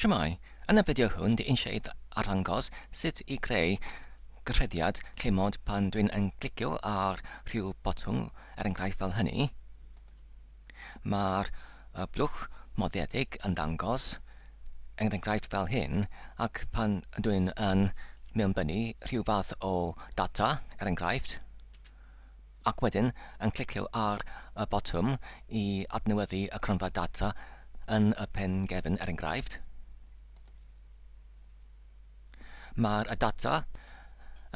Shwmae! Yn y fideo hwn dwi eisiau arddangos sut i greu gyrhaeddiad lle mod pan dwi'n yn clicio ar rhyw botwm, er enghraifft fel hynny, mae'r blwch moddiedig yn dangos, er enghraifft fel hyn, ac pan dwi'n yn mewnbynnu rhyw fath o data, er enghraifft, ac wedyn yn clicio ar y botwm i adnewyddu y cronfa data yn y pen gefn er enghraifft. Mae'r data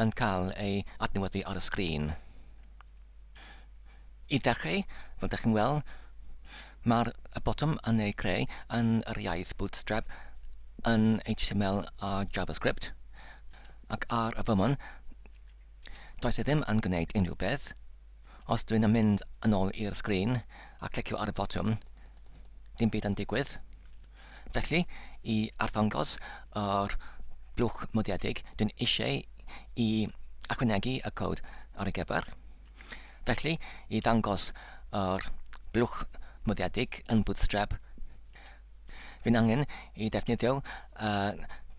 yn cael ei adnewyddu ar y sgrin. I ddechrau, fel ydych chi'n weld, mae'r botwm yn ei creu yn yr iaith Bootstrap yn HTML a JavaScript, ac ar y foment Does e ddim yn gwneud unrhyw beth. Os dwi'n yn mynd yn ôl i'r sgrin a clicio ar y botwm, dim byd yn digwydd. Felly, i arddangos yr blwch modiedig, dwi'n eisiau i ychwanegu y cod ar ei gyfer. Felly, i ddangos yr blwch modiedig yn Bootstrap, Fi'n angen i ddefnyddio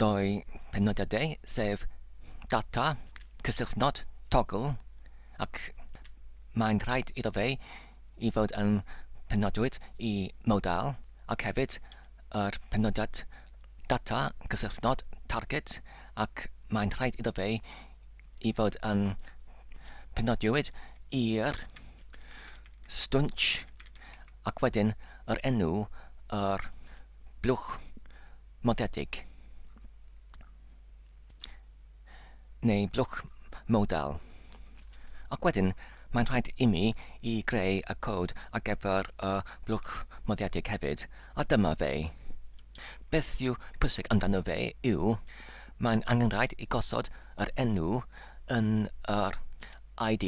doi penodiadau, sef data, cysylltnod, toggle, ac mae'n rhaid iddo fe i fod yn penodwyd i modal, ac hefyd yr penodiad data, cysylltnod, target, ac mae'n rhaid iddo fe i fod yn penodiwyd i'r stwnsh ac wedyn yr enw yr blwch modedig neu blwch modal. Ac wedyn mae'n rhaid imi i greu y cod ar gyfer y blwch modedig hefyd, a dyma fe. Beth yw pwysig amdano fe yw mae'n angenrhaid i gosod yr enw yn yr ID.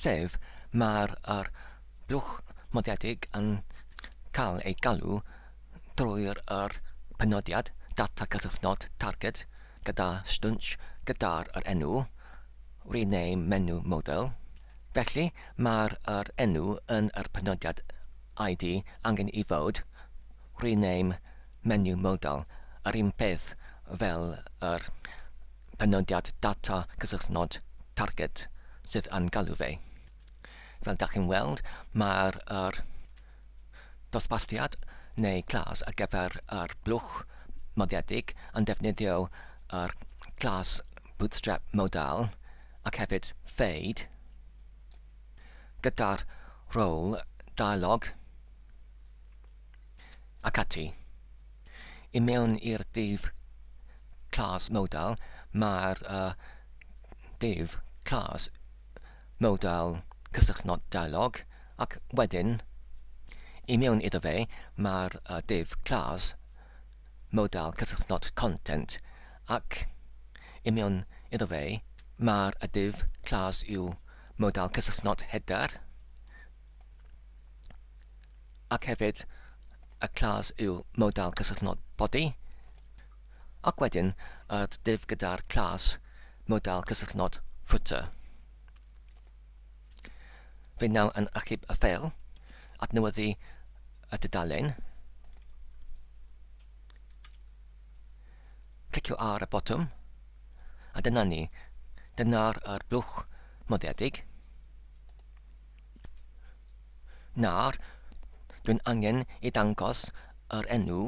Sef, mae'r yr blwch modedig yn cael ei galw drwy'r yr penodiad data cysylltnod targed gyda stwnsh gyda'r yr enw rename menu model. Felly, mae'r yr enw yn yr penodiad ID angen i fod rename menu model, yr un peth fel yr penodiad data cysylltnod targed sydd yn galw fe. Fel da chi'n weld, mae'r yr dosbarthiad neu class ar gyfer yr blwch modiedig yn defnyddio yr class Bootstrap Modal ac hefyd Fade gyda'r rôl dialog ac ati. I mewn i'r div class modal, mae'r uh, div class modal cysylltnod dialog, ac wedyn i mewn iddo fe mae'r uh, div class modal cysylltnod content, ac i mewn iddo fe mae'r div class yw modal cysylltnod header, ac hefyd y class yw modal cysylltnod body, ac wedyn y div gyda'r class modal cysylltnod footer. Fe nawr yn achub y ffeil, adnewyddu y dudalen, clicio ar y botwm, a dyna ni, dyna'r yr blwch modiedig. Nawr, dwi'n angen i dangos yr enw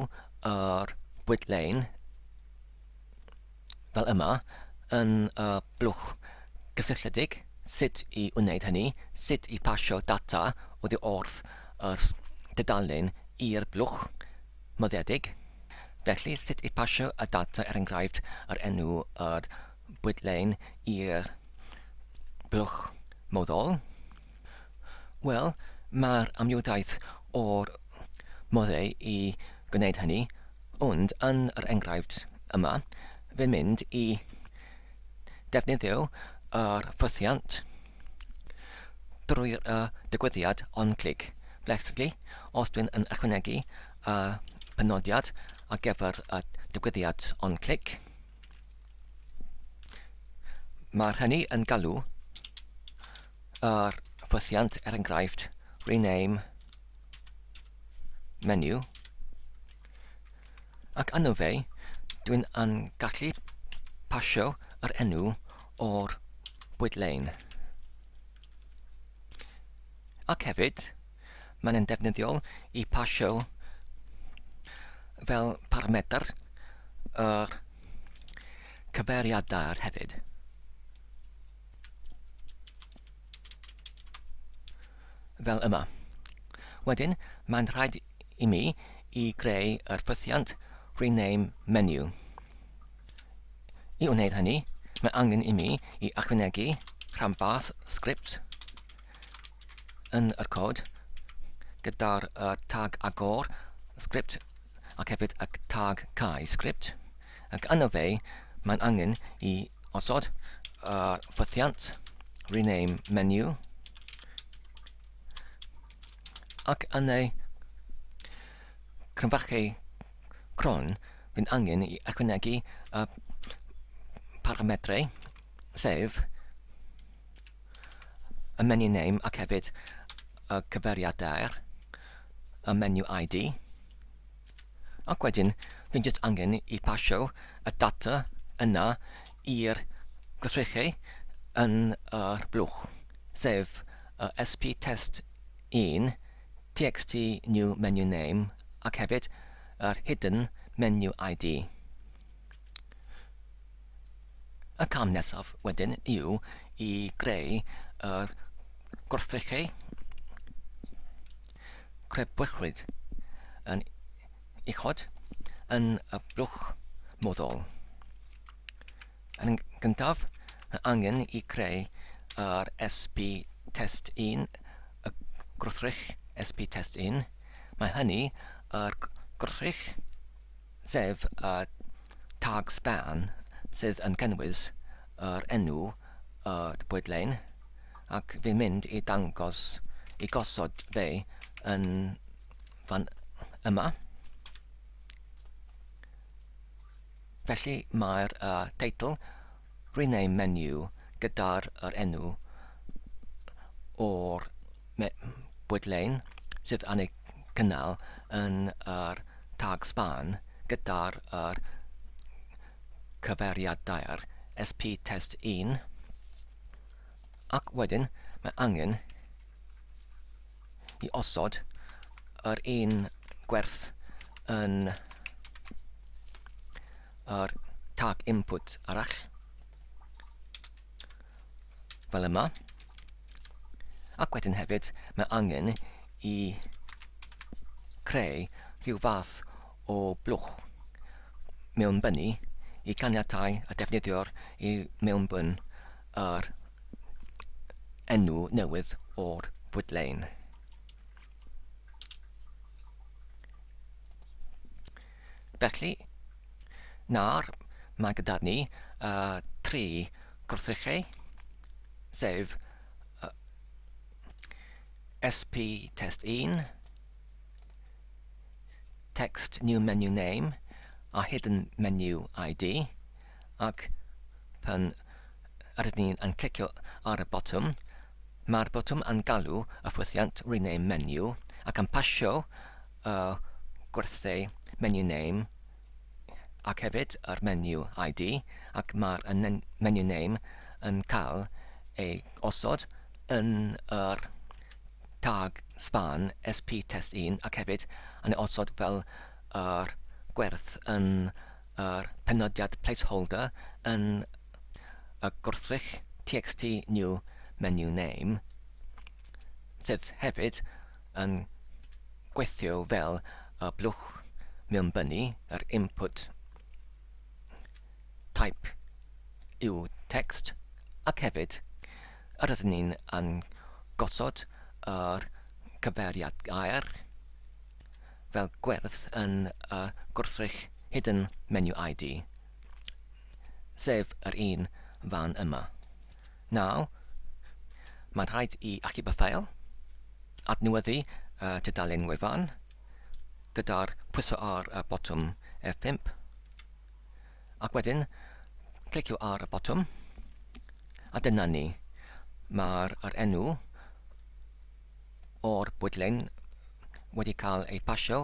yr bwydlein fel yma yn y blwch gysylltiedig, sut i wneud hynny, sut i pasio data oddi wrth y dudalen i'r blwch moddiedig. Felly, sut i pasio y data er enghraifft yr enw yr bwydlein i'r blwch moddol? Wel, mae'r amrywiaeth o'r moddau i gwneud hynny, ond yn yr enghraifft yma, fe'n mynd i defnyddio yr ffwythiant drwy'r y digwyddiad onClick. Felly, os dwi'n yn ychwanegu y penodiad ar gyfer y digwyddiad onClick, Mae'r hynny yn galw yr ffwythiant, er enghraifft, rename menu. Ac yno fe, dwi'n yn gallu pasio yr enw o'r bwydlein. Ac hefyd, mae'n yn defnyddiol i pasio fel paramedr yr cyfeiriadau hefyd. Fel yma. Wedyn, mae'n rhaid i mi i greu yr ffythiant rename menu. I wneud hynny, mae angen i mi i ychwanegu rhanbarth sgript yn yr cod gyda'r tag agor sgript ac hefyd y tag cau sgript. Ac yno fe, mae'n angen i osod y ffythiant rename menu ac yn ei crynfachu cron fydd angen i ychwanegu y paramedrau, sef y menu name ac hefyd y cyfeiriadair, y menu ID. Ac wedyn, fi'n jyst angen i pasio y data yna i'r gwrthrychau yn yr blwch, sef y sp test 1 txt new menu name ac hefyd yr hidden menu ID. Y cam nesaf wedyn yw i greu yr gwrthrychau crebwyllwyd yn uchod yn y blwch moddol. Yn gyntaf, mae angen i creu yr SP test 1, y gwrthrych SP test 1. Mae hynny yr gwrthrych, sef y tag span sydd yn cynnwys yr enw yr bwydlein, ac fi'n mynd i dangos i gosod fe yn fan yma. Felly mae'r teitl Rename Menu gyda'r yr enw o'r bwydlein sydd yn ei cynnal yn yr tag span gyda'r yr cyfeiriadair sp test 1 ac wedyn mae angen i osod yr un gwerth yn yr tag input arall fel yma. Ac wedyn hefyd mae angen i creu rhyw fath o blwch mewnbynnu i caniatau y defnyddiwr i mewnbwn yr enw newydd o'r bwydlein. Felly, nawr mae gyda ni tri gwrthrychau, sef SP test 1, text new menu name a hidden menu ID, ac pan rydyn ni'n yn clicio ar y botwm, mae'r botwm yn galw y ffwythiant rename menu ac yn pasio y gwerthau menu name ac hefyd yr menu ID ac mae'r menu name yn cael ei osod yn yr tag span sp test 1 ac hefyd yn ei osod fel yr gwerth yn yr penodiad placeholder yn y gwrthrych txt new menu name sydd hefyd yn gweithio fel y blwch mewnbynnu, yr input type yw text, ac hefyd yr ydyn ni'n yn gosod yr cyfeiriad gair fel gwerth yn y gwrthrych hidden menu ID, sef yr un fan yma. Nawr, mae'n rhaid i achub y ffeil, adnewyddu y tudalen wefan gyda'r pwyso ar y botwm F5, ac wedyn clicio ar y botwm, a dyna ni. Mae'r yr enw o'r bwydlen wedi cael ei pasio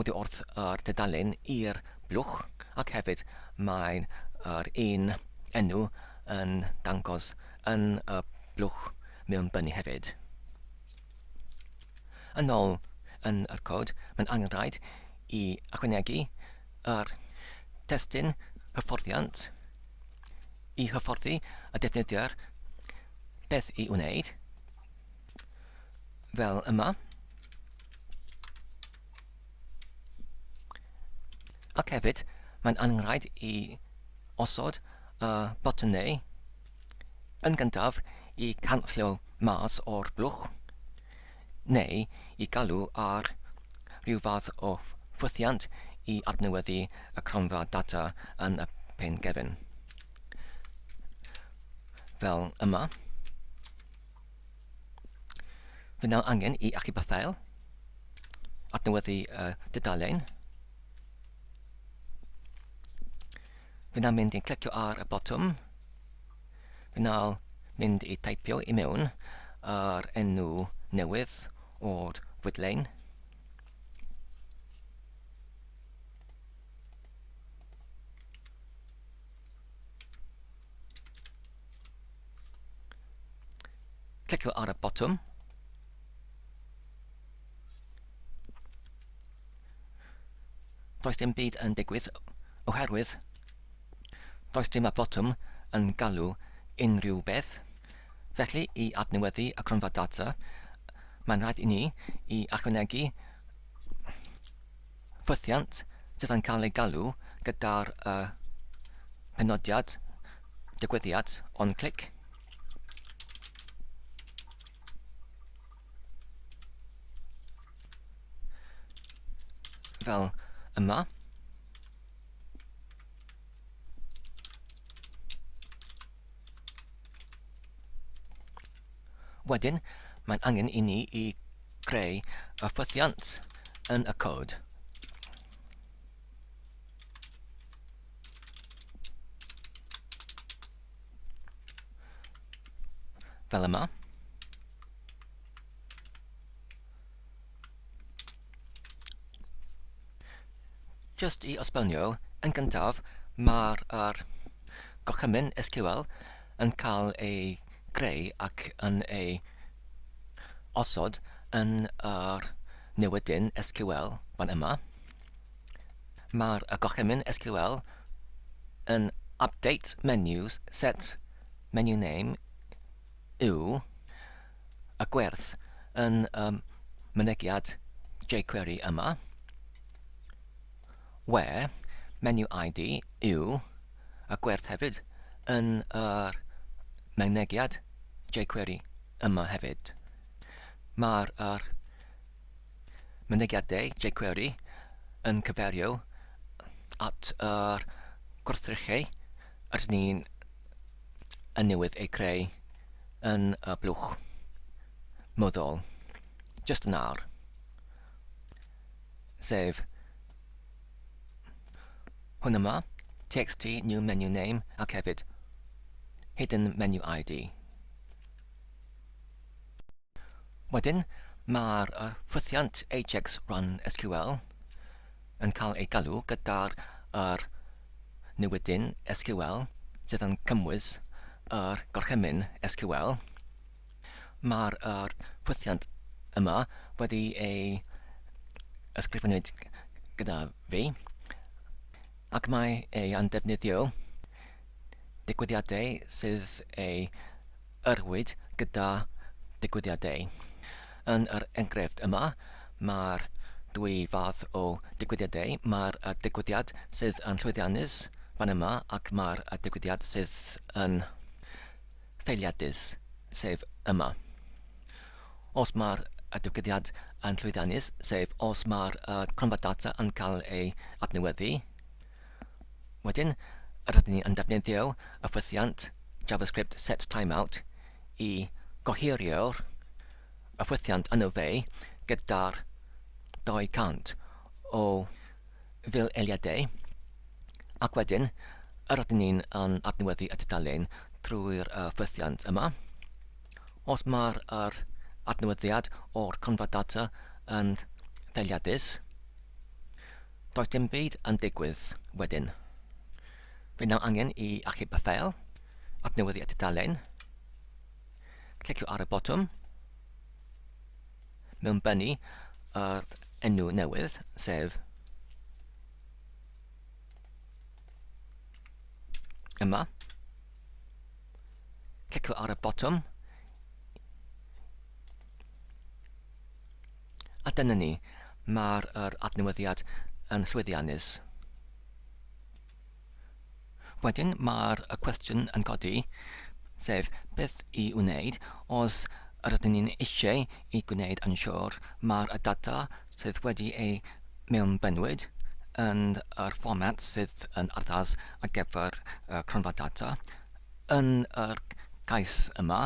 oddi wrth yr dudalen i'r blwch ac hefyd mae'n yr un enw yn dangos yn y blwch mewnbynnu hefyd. Yn ôl yn yr cod, mae'n angenrhaid i ychwanegu yr testun hyfforddiant i hyfforddi y defnyddiwr beth i wneud, fel yma. Ac hefyd, mae'n angenrhaid i osod y botymau yn gyntaf i canslo mas o'r blwch neu i galw ar rhyw fath o ffwythiant i adnewyddu y cronfa data yn y pen gefn. Fel yma. Fe nawr angen i achub y ffael, adnewyddu y dudalen. Fe nawr mynd i'n clicio ar y botwm. Fe nawr mynd i teipio i mewn yr enw newydd o'r fwydlen. Clicio ar y botwm. Does dim byd yn digwydd oherwydd does dim y botwm yn galw unrhyw beth. Felly, i adnewyddu y cronfa data, mae'n rhaid i ni i ychwanegu ffwythiant sydd yn cael ei galw gyda'r uh, penodiad digwyddiad on click. Fel yma. Wedyn, mae'n angen i ni i greu y ffwythiant yn y cod. Fel yma. Just i esbonio, yn gyntaf, mae'r er gorchymyn SQL yn cael ei greu ac yn ei osod yn yr newidyn SQL fan yma. Mae'r gorchymyn SQL yn update menus set menu name yw y gwerth yn y mynegiad jQuery yma, where menu ID yw y gwerth hefyd yn yr mynegiad jQuery yma hefyd. Mae'r yr mynegiadau jQuery yn cyfeirio at yr gwrthrychau rydyn ni'n yn newydd eu creu yn y blwch moddol jyst yn awr, sef hwn yma, txt new menu name ac hefyd hidden menu ID. Wedyn, mae'r ffwythiant Ajax Run SQL yn cael ei galw gyda'r yr newidyn SQL sydd yn cynnwys yr gorchymyn SQL. Mae'r yr ffwythiant yma wedi ei ysgrifennu gyda fi ac mae ei yn defnyddio digwyddiadau sydd ei yrwyd gyda digwyddiadau. Yn yr enghraifft yma, mae'r dwy fath o digwyddiadau. Mae'r digwyddiad sydd yn llwyddiannus fan yma ac mae'r digwyddiad sydd yn ffeiliadus, sef yma. Os mae'r digwyddiad yn llwyddiannus, sef os mae'r cronfa data yn cael ei adnewyddu, Wedyn, rydyn ni yn defnyddio y ffwythiant JavaScript set timeout i gohirio'r y ffwythiant yno fe gyda'r 200 o fil eiliadau ac wedyn rydyn ni'n yn adnewyddu y tudalen trwy'r ffwythiant yma. Os mae'r yr adnewyddiad o'r cronfa data yn ffeiliadus, Does dim byd yn digwydd wedyn. Fe nawr angen i achub y ffeil, adnewyddu y tudalen, clicio ar y botwm, mewnbynnu yr enw newydd, sef yma. Clicio ar y botwm A dyna ni, mae'r yr adnewyddiad yn llwyddiannus. Wedyn mae'r y cwestiwn yn codi, sef beth i wneud os yr ydyn ni'n eisiau i gwneud yn siŵr mae'r y data sydd wedi ei mewnbynnwyd yn yr fformat sydd yn addas ar gyfer y cronfa data. Yn yr cais yma,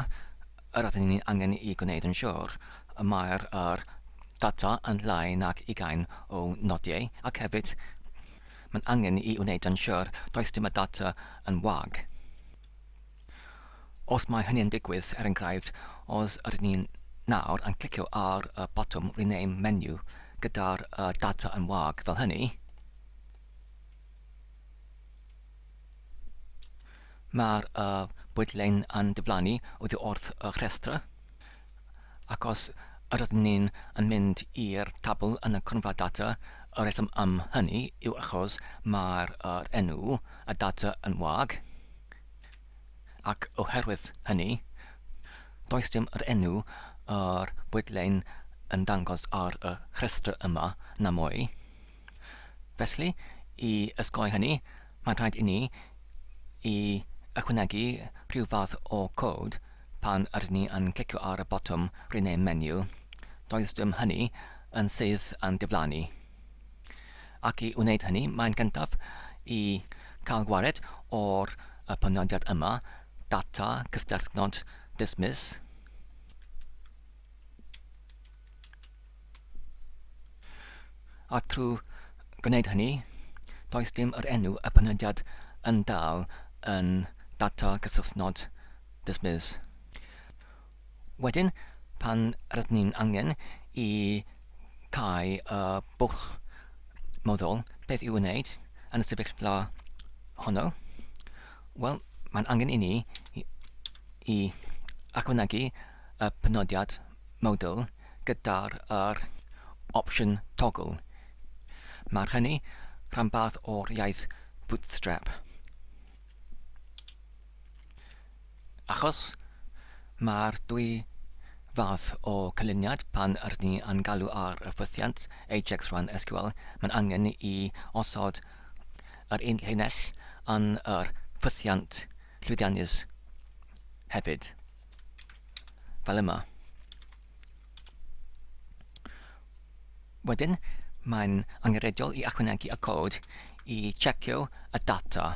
yr ydyn ni'n angen i gwneud yn siŵr y mae'r yr data yn llai nag ugain o nodiau ac hefyd mae'n angen i wneud yn siŵr does dim y data yn wag. Os mae hynny'n digwydd, er enghraifft, os ydyn ni'n nawr yn clicio ar y botwm Rename Menu gyda'r data yn wag fel hynny, Mae'r bwydlen yn diflannu oddi wrth y rhestr, ac os yr ydyn ni'n yn mynd i'r tabl yn y cronfa data, y rheswm am hynny yw achos mae'r yr enw y data yn wag, ac oherwydd hynny, does dim yr enw yr bwydlen yn dangos ar y rhestr yma na mwy. Felly, i osgoi hynny, mae'n rhaid i ni i ychwanegu rhyw fath o cod pan ydyn ni yn clicio ar y botwm Rename Menu. Does dim hynny yn syth yn diflannu. Ac i wneud hynny, mae'n gyntaf i cael gwared o'r y penodiad yma, data cysylltnod dismiss. A trwy gwneud hynny, does dim yr enw y penodiad yn dal yn data cysylltnod dismiss. Wedyn, pan rydyn ni'n angen i cau y bwlch moddol, beth i'w wneud yn y sefyllfa honno? Wel, mae'n angen i ni i ychwanegu y penodiad modal gyda'r yr opsiwn toggle. Mae'r hynny rhanbarth o'r iaith Bootstrap. Achos mae'r dwy fath o cynlluniad pan rydyn ni yn galw ar y ffwythiant Ajax rhan SQL, mae'n angen i osod yr un llinell yn yr ffwythiant llwyddiannus hefyd. Fel yma. Wedyn, mae'n angenrheidiol i ychwanegu y cod i checio y data.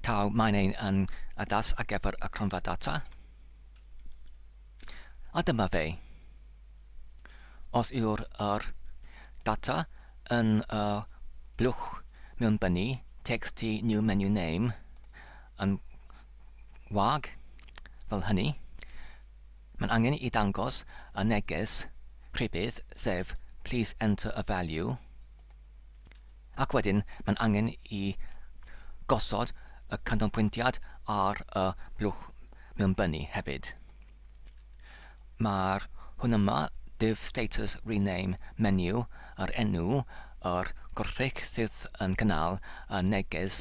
Taw mae'n ein yn addas ar gyfer y cronfa data. A dyma fe. Os yw'r yr data yn y blwch mewnbynnu txt new menu name yn wag fel hynny, mae'n angen i ddangos y neges rhybudd sef please enter a value ac wedyn mae'n angen i gosod y canolbwyntiad ar y blwch mewnbynnu hefyd. Mae'r hwn yma, div status rename menu, yr enw yr gwrthrych sydd yn cynnal y neges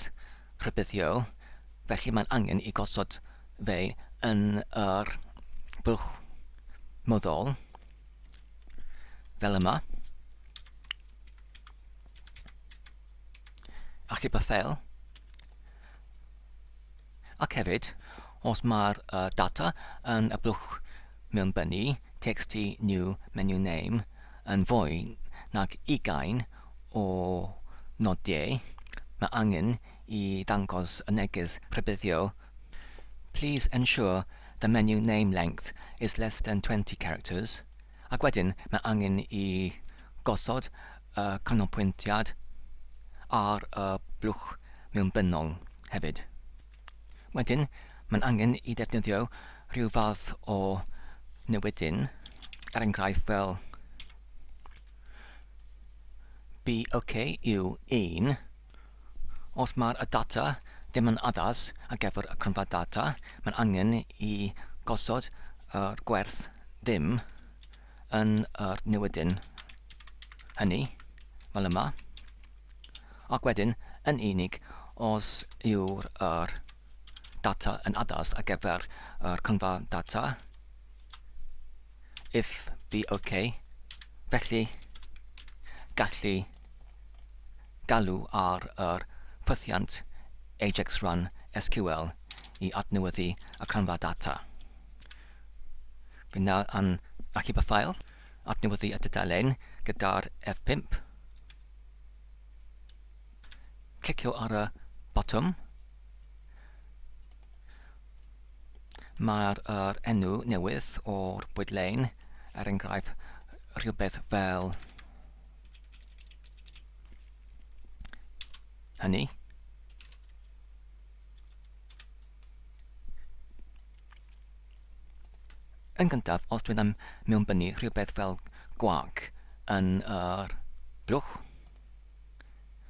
rhybuddio, felly mae'n angen i gosod fe yn yr bwlch moddol, fel yma. Achub y ffeil. Ac hefyd, os mae'r uh, data yn y blwch mewnbynnu txt new menu name yn fwy nag ugain o nodiau, mae angen i ddangos y neges rhybuddio Please ensure the menu name length is less than 20 characters ac wedyn mae angen i gosod y canolbwyntiad ar y blwch mewnbynnol hefyd. Wedyn, mae'n angen i ddefnyddio rhyw fath o newidyn, er enghraifft fel Be ok yw 1. Os mae'r y data ddim yn addas ar gyfer y cronfa data, mae'n angen i gosod yr gwerth ddim yn yr newidyn hynny, fel yma. Ac wedyn, yn unig, os yw'r yr data yn addas ar gyfer yr cronfa data, if be ok, felly gallu galw ar yr ffythiant Ajax Run SQL i adnewyddu y cronfa data. Fi nawr yn achub y ffael, adnewyddu y dudalen gyda'r F5. Clicio ar y botwm. Mae'r yr enw newydd o'r bwydlein, er enghraifft, rhywbeth fel hynny. Yn gyntaf, os dwi'n am mewnbynnu rhywbeth fel gwag yn yr blwch,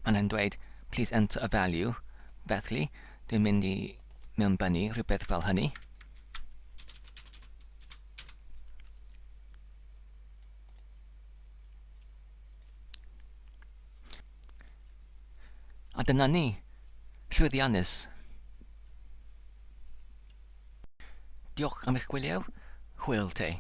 Mae'n yn dweud, please enter a value, felly dwi'n mynd i mewnbynnu rhywbeth fel hynny. A dyna ni, llwyddiannus. Diolch am eich gwylio, hwyl te.